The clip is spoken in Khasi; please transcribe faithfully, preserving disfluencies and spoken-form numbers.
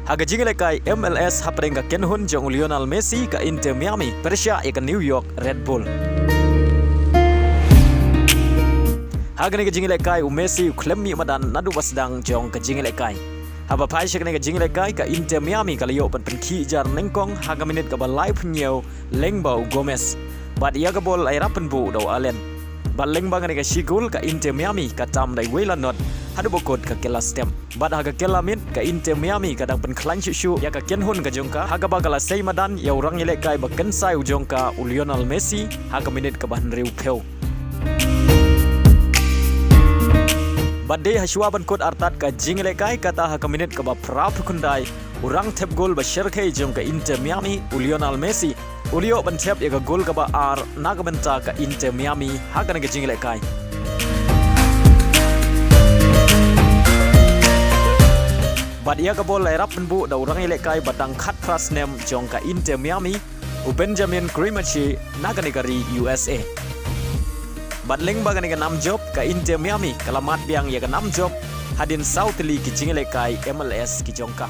Ha ka jingïalehkai M L S hapdeng ka kynhun jong u Lionel Messi, ka Inter Miami pyrshah ïa ka New York Red Bull. Ha kane ka jingïalehkai u Messi u khlem mih madan naduh ba sdang jong ka jingïalehkai. Haba phai sha kane ka jingïalehkai, ka Inter Miami ka la ïoh ban pynkhih jar nyngkong ha ka minit kaba laiphew hynñiew lyngba u Gomez. Bad ïa ka bol la ïarap pynbuh da u Allen. Bad lyngba kane ka shi gol, ka Inter Miami ka tam da iwei la not haduh ba kut ka kylla stem. Bad ha ka kylla miet, ka Inter Miami ka dang pynkhlaiñ shuh shuh ïa ka kynhun ka jong ka, ha kaba ka la sei madan ïa u rangïalehkai ba kynsai u jong ka, u Lionel Messi, ha ka minit kaba hynriewphew. Bad dei ha shuwa ban kut artat ka jingïalehkai, kata ha ka minit kaba phraphew khyndai, u rangthep gol ba shyrkhei jong ka Inter Miami, u Lionel Messi, u la ïoh ban thep ïa ka gol kaba ar na ka bynta ka Inter Miami ha kane ka jingïalehkai. Bad ïa ka bol la ïarap pynbuh da u rangïalehkai ba dang khatphra snem jong ka Inter Miami, u Benjamin Grimaldo, na kane ka ri U S A. Bad lyngba kane ka nam jop, ka Inter Miami ka la mad biang ïa ka nam jop hadien saw tylli ki jingïalehkai M L S ki jong ka.